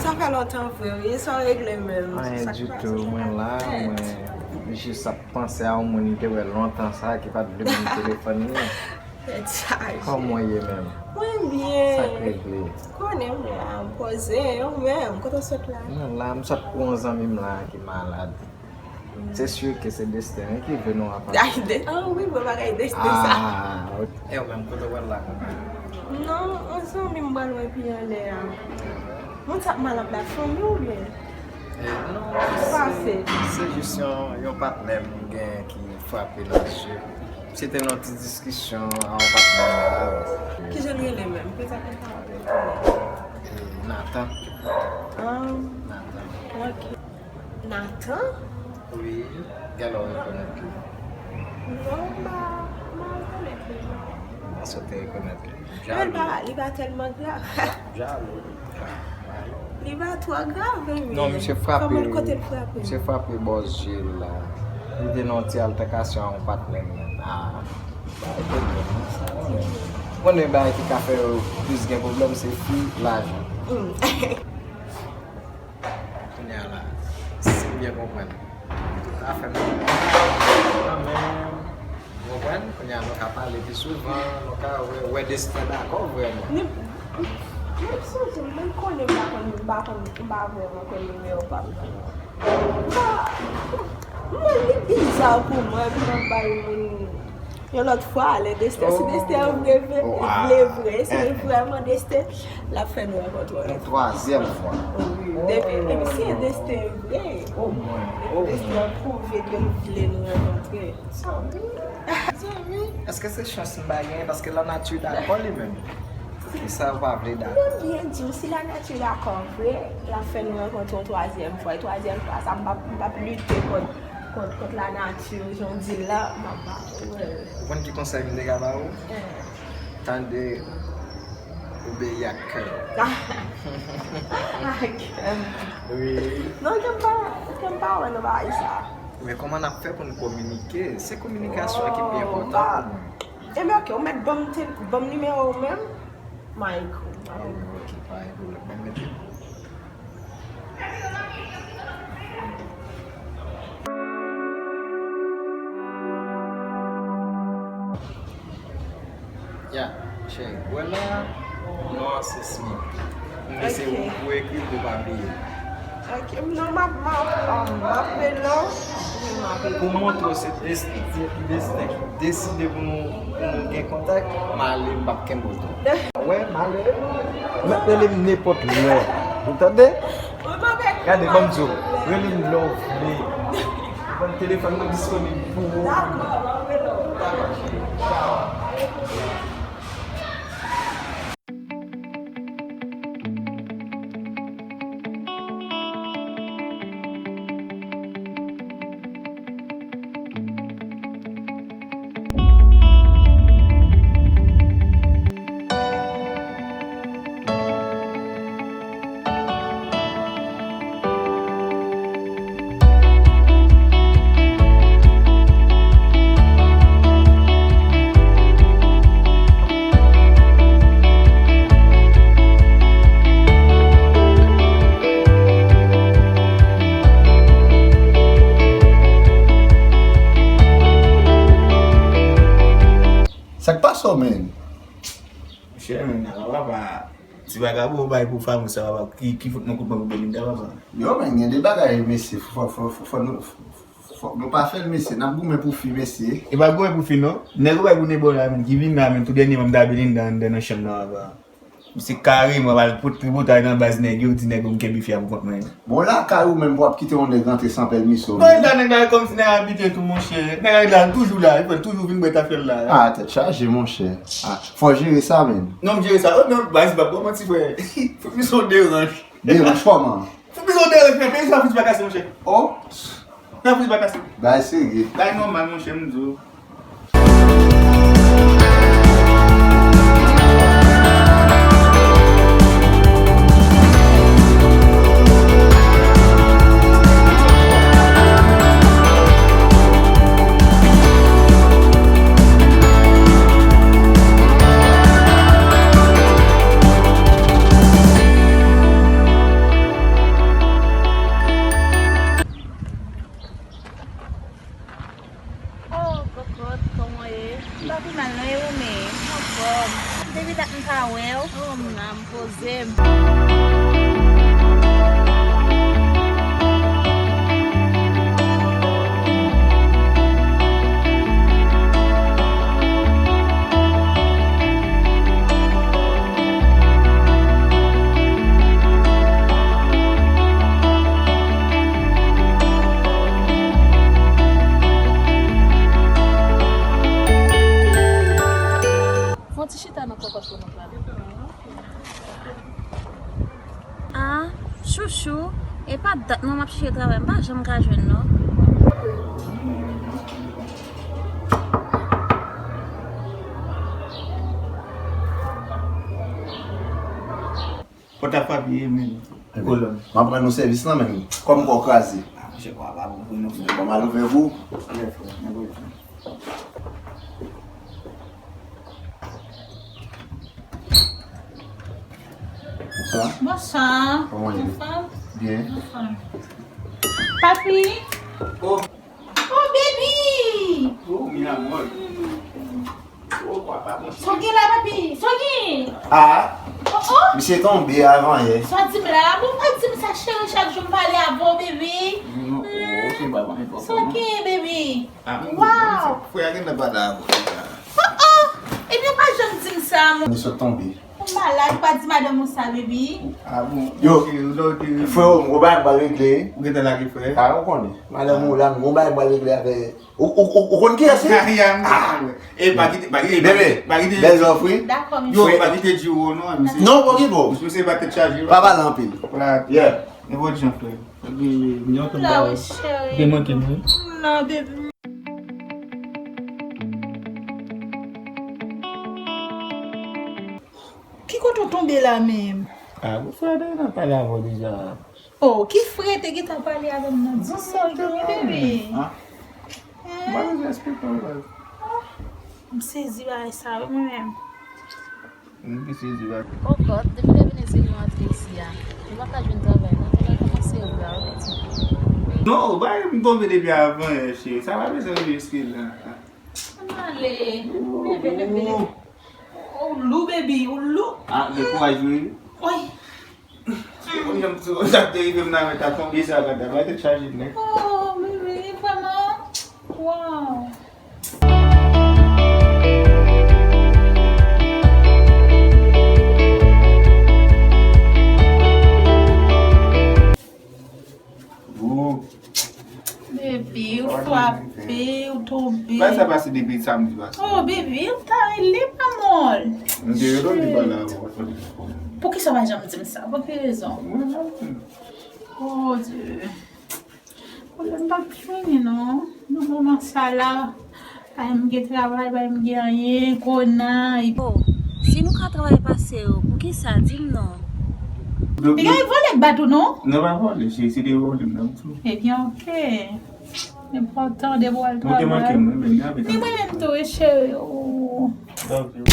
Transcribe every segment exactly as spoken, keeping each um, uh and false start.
Sa fè lontan vre, wi. Sa w regle menm? Anyen ditou, mwen la, mwen jis ap panse a yon moun li te wè lontan sa ki pa t vle ban m telefòn li. Tèt chaje. Kòman w ye menm? Mwen byen. Sa k regle? Konnen mwen la, m poze, ou menm, kote w sot la? Mwen la, m sot pou yon zanmi m la ki malad. Se si ke se desten wi ki vle nou rakonte. Ay, de, ah wi, bon bagay desten sa. Ah, ok. E ou menm, kote w pral la kounya? Non, yon zanmi m pral wè pi anlè a. Moun sa ap malad la, fanmi w oubyen? Eh, non, se, se jis yon, yon patnè m gen ki frape nan je. Se te nan ti diskisyon a yon patnè m la. Kijan l rele menm? Petèt nou ka retounen. Eh, Nathan. Ah. Nathan. Ok. Nathan? Wi, genlè w rekonèt li. Non, m pa, m pa rekonèt li, non. Èske w te rekonèt li? Men li pa, li pa tèlman grav. Jalou. Li pa twò grav, men non, misye frape, kòman, kote l frape? Misye frape bò zye l la. Li te nan yon ti altèkasyon ak yon patnè m nan. Ah. Ou konnen bagay ki ka fè yo plis gen pwoblèm, se fi, lajan. Mm. Kounye a la, si m byen konprann, li tou ka fè m kanmenm. Ou konprann? Kounye a nou ka pale pi souvan, nou ka wè, wè desten dakò vrèman. Ni, ni, ni sonje, mwen konnen m pa konn, m pa konn, m pa vrèman konn nimewo pa m nan. M pa, mwen, li biza pou mwen, epi m ap bay moun yon lòt fwa, lè desten, si desten an vle, vle, vle vre, si l vrèman desten, l ap fè nou rankontre yon lòt fwa. Yon twazyèm fwa. Wi, depi, depi si e desten vre, depi desten an pwouve ke l vle nou rankontre. Zanmi, zanmi, èske se chans m pa genyen? Paske lanati dakò li menm. Poukisa ou pa vle dakò? Mwen byen di w, si lanati dakò vre, l ap fè nou rankontre yon twazyèm fwa. E twazyèm fwa sa, m p ap, m p ap lite kont, kont, kont lanati, jan w di l la, m ap ba ou l. Ou konn ki konsèy m te ka ba ou? Eh. Tande, obeyi ak kè w. Ak kè m. Wi. Non, kè m pa, kè m pa wè nan bagay sa. Men kòman n ap fè pou n kominike? Se kominikasyon an ki pi enpòtan pou mwen. Ebyen, ok, ou mèt ban m te, ban m nimewo w menm. Mike, ou pa gen pwoblèm. Ok, pa gen pwoblèm. Ban m mete. Ya, cheri, wè la, non an se Smith. M lese ou pou ekri l, pou pa bliye. Ok, non, m ap, m ap, um, m ap rele w. Wi, m ap rele w. Pou montre w se desten, desten ki deside pou nou, pou nou gen kontak, m ale, m p ap kenbe w tou. Wè, m ale. Ou mèt rele m nenpòt lè. Ou tande? Gade, ban m di w. Rele m lè w vle. Ban m telefòn mwen disponib pou ou. Dakò, m ap rele w. Dakò, cheri. Tchaw. Sa k pase w, menn? Monchè, menn, ala papa, ti vagabon bay pou Famous sa, papa, ki, ki fout mwen kout mwen pou Belinda, papa. Yo, menn, gen de bagay, mesye, fò, fò, fò, fò nou, fò, nou pa fè l, mesye, n ap goumen pou fi, mesye. E pa goumen pou fi, non. Nèg ou bay pou Nebo la, menn, ki vin la, menn, tou dènyèman m ta Belinda anndan nan chanm nan, papa. Misye kareman al pote tripotay nan baz nèg yo, di nèg yo m kenbe fi a pou kont mwen. Bon, lakay ou menm pou w ap kite yon nèg rantre san pèmiso. Bon, e sa nèg la kòmsi nèg abitye tou, monchè. Nèg la toujou la, li fè l toujou vin bwè tafyèl la. Ah, tèt chaje, monchè. Ah, fò w jere sa, menn. Non, m jere sa. Oh, non, baz, pa ba m manti, frè. Fout misye yon deranj. Deranj kòman? Fout misye yon deranj, frè. Peyi sa, fout pa kase, monchè. Oh. Nan plis pa kase. Bagay serye. Bagay nòmal, monchè, m di w. Depi dat m pa wè w. Oh, m la, m poze m. Fon ti chita nan kòkòt pou nou pale. Ah, chouchou, e pa dat non m ap chèche travay, m pa janm ka jwenn non. Pòt la frape, men. Kolòn. M ap rann nou sèvis lan, men kòm kò kraze. Ah, monchè, pa, pa bon pou nou, frè. Bon, m al ouvè pou ou. Frè, frè, men frè. Bonswa. Bonswa. Kòman w ye? Anfòm? Byen. Anfòm. Papi. Oh. Oh, baby! Oh, mi amor. Oh, papa, bon. Sa w gen la, papi? Sa w gen? Ah. Oh, oh. Misye tonbe avan yè. Sa w di m la? Bon, pa di m sa, cheri, chak jou m pale avè w, baby. Non, oh, ok, papa, men papa. Sa w gen, baby? Ah, wow. Frè a gen nan pale avè w. Oh, oh. Ebyen, pa janm di m sa, mon. Misye tonbe. Ou malad, ou pa di madanm ou sa, baby. Ah bon? Yo, ok, ok. Freo, m gon bagay m pral regle. Ou gentan lage frè? Ah, ou konnen. Madanm ou la, m gon bagay m pral regle avè. Ou, ou, ou, ou konn kiyès li? Ah, ya, m konn, wi. E pa kite, pa kite, bebe, pa kite, bèl zòf, wi. Dakò, mesye. Yo, pa kite di w non, mesye. Non, poko bon. Mesye, se pa tèt chaje, wi. Pa pale anpil. Voilà. Yeah. Nenpòt jan, frè. Gen, gen yon tonm la, wi, cheri. Gen manke m, wi. Non, baby. Ki kote w tonbe la menm? Ah, bon, frè, te nan pale avè w deja. Oh, ki frè te gentan pale avè m nan? Di sa w gen, bebe. Ah. Hein? M pa bezwen eksplike w, baz. Ah, m sezi bagay sa, wi, mwen menm. M ki sezi bagay. Oh God, depi lè Venezuela yo antre isi a, yo pa ka jwenn travay, non, travay kòmanse wi a, wi, pitit. Non, bagay m tonbe depi avan yè, cheri. Sa pa bezwen rive jiske la. Ann ale. Leve, leve, leve. Ou lou, baby, ou lou. Ah, men kouraj, wi. Wi. Se konn janm, se konn sa k te rive m nan, men ta tonbe sa, gade, bay tèt chaje nèt. Oh, bebe, vrèman. Wow. Ou. Baby, ou frape, ou tonbe. Bagay sa pase depi samdi pase. Oh, baby, ou ta rele pa mòl. M te rele w, li pa la. Poukisa w pa janm di m sa? Pou ki rezon? Mwen menm. Oh, Dieu. Pwoblèm pa fini, non. Nan moman sa la, pa m gen travay, pa m gen anyen, kona. Oh, si nou ka travay pase yo, poukisa? Di m non. Piga e vòlè k bat ou, non? Non, pa vòlè, cheri, se te vòlè m nan tou. Ebyen, ok. Enpòtan, depi w al travay. Mwen te manke m, wi, men li avèk. E mwen menm tou, wi, cheri. Oh. Love you.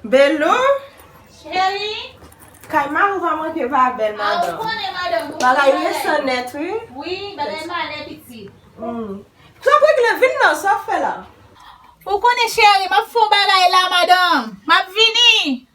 Belou? Cheri? Kay mari w pa manke pa bèl, madanm. Ah, ou konnen, madanm, ou konnen bagay resan nèt, wi. Wi, bagay malè, pitit. Hmm. Sa w regle vin nan, sa w fè la? Ou konnen, cheri, m ap fè yon bagay la, madanm. M ap vini.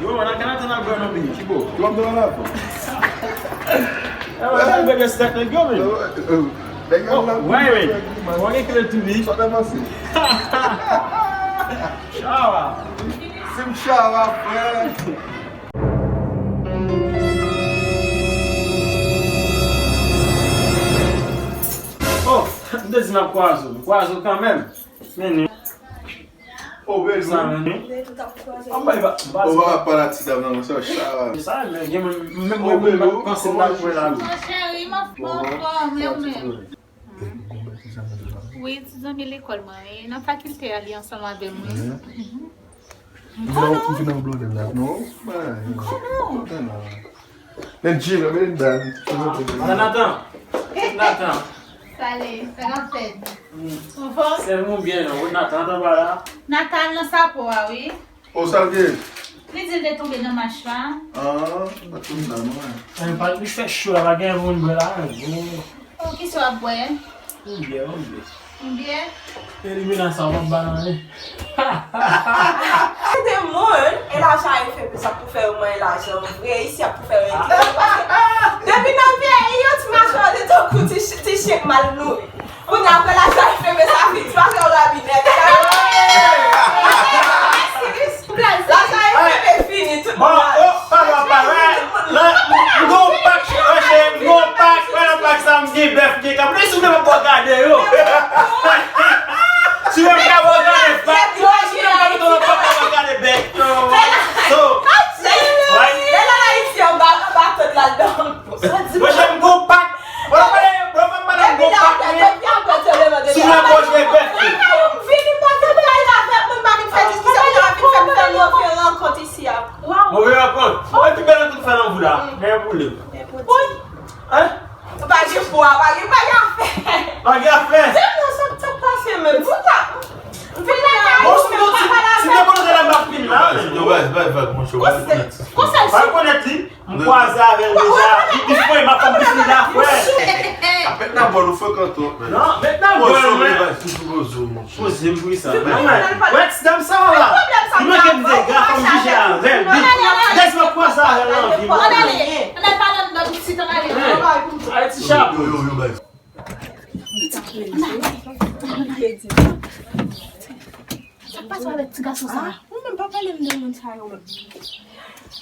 Yo, nan kanal Kòm nan la. Ewa, sa bebe stack nèg yo, men. Nèg yo la. Why, men? Why you kill it to me? Sa ta pase? Chawa. Sim chawa, frè. Oh, m te di m ap kwaze w. M kwaze w kanmenm. Men, men. Oh, baby. Sa, men. An bay ba, ba. Ou pa pa la ti dam nan, se chawa. Sa, men, gen mwen, menm mwen, mwen pa panse m ta kwè la, wi. Mon cheri, m ap, m anfòm, e ou menm? Wi, ti zanmi lekòl mwen, e nan fakilte a, li ansanm avè m, wi. M konnen w. M vin nan blòdè la. Non, m konnen w. Kontan la. Nen Jimmy, men dan. Madan Nathan. Nathan. Salé, sa k ap fèt? Ou anfòm? Sèl mwen byen, non. Wi, Nathan, Nathan pa la. Nathan nan sapo a, wi. O, sa l gen? Li di l te tonbe nan mach la. Ah, pa t konn sa, non. An, pa li fè cho la, pa gen moun bwè la, non. Oh, kisa w ap bwè? Yon byè, yon byè. Yon byè? Elimina sa, w ap ba nan men. Se de moun, e lajan a F M P sa pou fè yo manyen lajan vre, isi ap pou fè yo enkyete. Paske depi nan peyi yo, ti machwè de tankou ti ch-, ti chen k mal nouri. Kounye a, apre lajan F M P sa fini, ti machwè yo rabi nèt. Lajan F M P fini, tout moun rabi. Bon, oh, pale, pale. La, m gon pak, chèche, m gon pak, pale pak sa, m gen bèf, m gen kap. Men si w vle, m ap gade yo. Si w vle, m ka gade pak. Si w vle, m ka gade bèk. So, so, right? Lè l al Ayiti, anba, anba tèt la, l dòmi. Monchè, m gon pak. Bro, pale, bro, m pale, m gon pak, wi. Si w vle, m ap gade bèk. Vini pote bagay la avèk mwen, pa vin fè diskisyon, vin fè, vin fè move rankont isi a. Move rankont. Mwen pi bèl rankont fè nan vou la. Nèg boule. Wi. Hein? Pa gen pwa, pa gen, pa gen afè. Pa gen afè. Di m non, sa, sa k pase menm? Di sa. Vin lakay ou, si m te konnen la, m ap vin la. Yo, baz, baz, baz, monchè, w pa rekonèt. Konsa l sou. Pa rekonèt li. M kwaze avè l deja. Li bif mwen, m ap fè m bif li la, frè. Apèt nan bòl ou frekante. Non, met nan bòl mwen. Poze m pou sa. Wè ti dam sa la. Li manke m dega, fò m jije avè l. Li dèz mwen kwaze avè l nan vi m. Ann ale, ann al pale anndan pitit, ann ale. Ay, ti chap. Yo, yo, yo, baz. Sa k pase avèk ti gason sa? Ah, ou menm pa pale m de moun sa yo menm.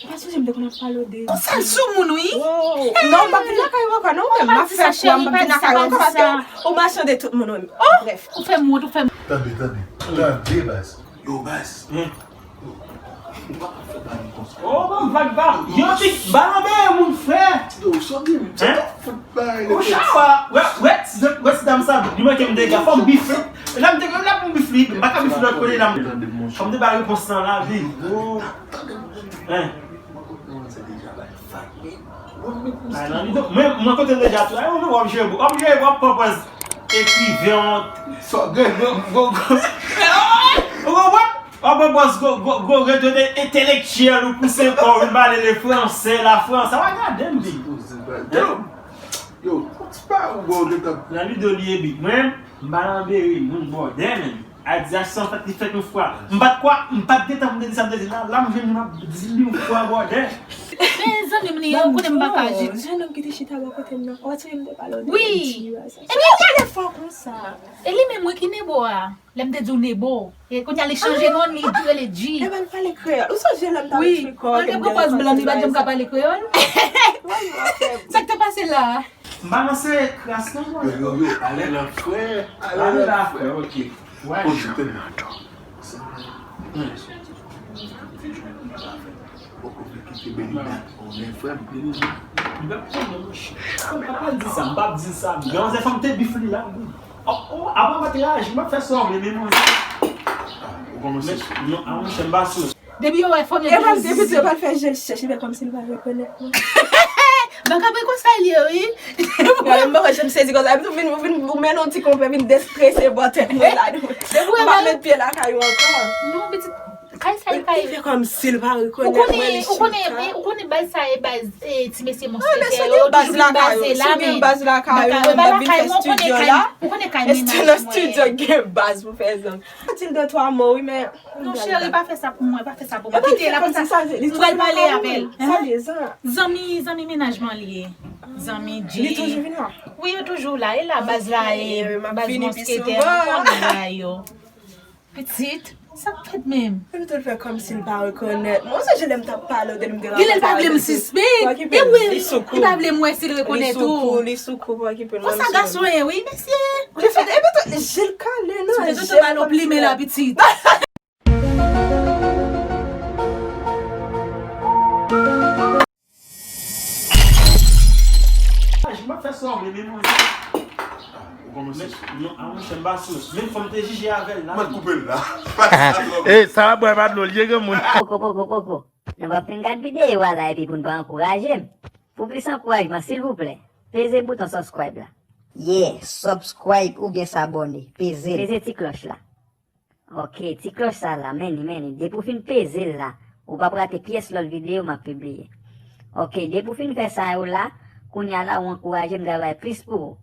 Ou pa sonje m te konn ap pale w de. Ou sal sou moun, wi. Oh, non, m p ap vin lakay ou ankò, non, ou menm. M ap fè fwa, m p ap vin lakay ou ankò, paske ou machan de tout moun, wi. Oh! Bref. Ou fè m wont, ou fè m. Tande, tande. Tande, baz. Yo, baz. Ou pa ka fè bagay konsa. Oh, ban m vag, ban m. Yo, ti balanbe moun, frè. Yo, sa gen, sa t ap fout bagay. Ou chawa. Wè, wè, ti, wè, ti dam sa, li manke m dega, fò m bif li. Lè m te gen, lè m bif li, m pa ka bif li lòt kote, la m. Fò m te ba repons lan la, vi. Hein? Ay, nan li do. Mwen, mwen kote l deja tou. Ay, ou menm w ap jwe, w ap jwe, w ap pran pòz ekriven. Sa gen gwo, gwo, gwo. Ou konprann? W ap pran pòz gwo, gwo, gwo, gwo, gwo entelektyèl, ou pouse kò w, vin pale le français, la France. Sa va gade m, di. Yo, yo, ti pa ou bò, ou gentan. Nan li do li ye big. Mwen, m pa nan bere, moun bòdè, menm. Adidas san fèt, li fèt yon fwa. M pa t kwè, m pa t gentan pou m te di sa m te di la, la m jwenn moun ap di l yon fwa bòdè. Men zanmi m li ye, ou konnen m pa ka jije. Jennonm ki te chita bò kote m nan, ou pa sonje m te pale w de li. Wi. Epi ou pale fò konsa. E li menm wi ki Nebo a. Lè m te di w Nebo. E kounye a li chanje non, li rele G. Epa l pale kreyòl. Ou sonje lè m t ap eksplike w ke m te pale kreyòl? Wi. Malgre pwopòz blan, li pa t janm ka pale kreyòl. Sa k te pase la a? M pa nan sere kras non, mwen. Yo, yo, yo, ale la, frè. Ale la, frè, ok. Wè. Kote tande. Poko vle kite Belinda. Konnen frè m. Li p ap konnen, monchè. M p ap di sa, m p ap di sa. Gen yon fanm te bif li la, wi. Oh, oh, avan m pa t reyaji, m ap fè sa w vle, men mwen. Ah, ou kòmanse sou. Non, ah, monchè, m pa sou. Depi yo wè fanm yo. Epa l, depi yo pa l fè je l chèch, li fè kòmsi li pa rekonèt mwen. Bagay konsa l ye, wi. Gade, m pa wè jan m sezi konsa. Epi tou vin, vin, ou mennen yon ti konpè, vin destrese bò tèt mwen la. Depi w wè m pa met pye lakay ou ankò. Non, pitit. Kay sa e kay. Li fè kòmsi l pa rekonèt mwen, li chita. Ou konnen, ou konnen baz sa e baz, e, ti mesye monstre yo, yo toujou vin baze la, men. Ou gen baz lakay ou, mwen m ap vin fè estidyo la. Ou konnen kay mennaj mwen. Èske nan estidyo gen baz pou fè zanmi? Di l de twa mo, wi, men. Non, cheri, pa fè sa pou mwen, pa fè sa pou mwen. Kite l la konsa. M pral pale avè l. Sa li ye, sa? Zanmi, zanmi mennaj mwen li ye. Zanmi Jay. Li toujou vin la? Wi, yo toujou la. E la baz la, e, baz monstre yo, konnen bagay yo. Pitit, sa k fèt menm? Epi tou l fè kòmsi l pa rekonèt mwen. Ou sonje lè m t ap pale w de li, m te... Genlè l pa vle m sispèk. E wi, li pa vle m wè si l rekonèt ou. Li sou kou, li sou kou, pa okipe l. Konsa gason ye, wi, mesye. Ou te fè, epi tou, je l kale, non, je l kale. Ou te ba l yon plimen la, pitit. Aj, m ap fè sa w vle, men mwen. Ou kòmanse sou. Non, a monchè, m pa sou. Menm fò m te jije avè l la. Mwen koupe l la. E, sa ap bwè pa dlo, l ye granmoun. Poko, poko, poko. Nou p ap fin gad videyo a la epi pou n pa ankouraje m. Pou plis ankourajman, silvouplè, peze bouton subscribe la. Yeah, subscribe oubyen s'abonner. Peze l. Peze ti klòch la. Ok, ti klòch sa la, men li, men li. Depi w fin peze l la, ou p ap rate pyès lòt videyo m ap pibliye. Ok, depi w fin fè sa yo la, kounye a la, ou ankouraje m travay plis pou ou.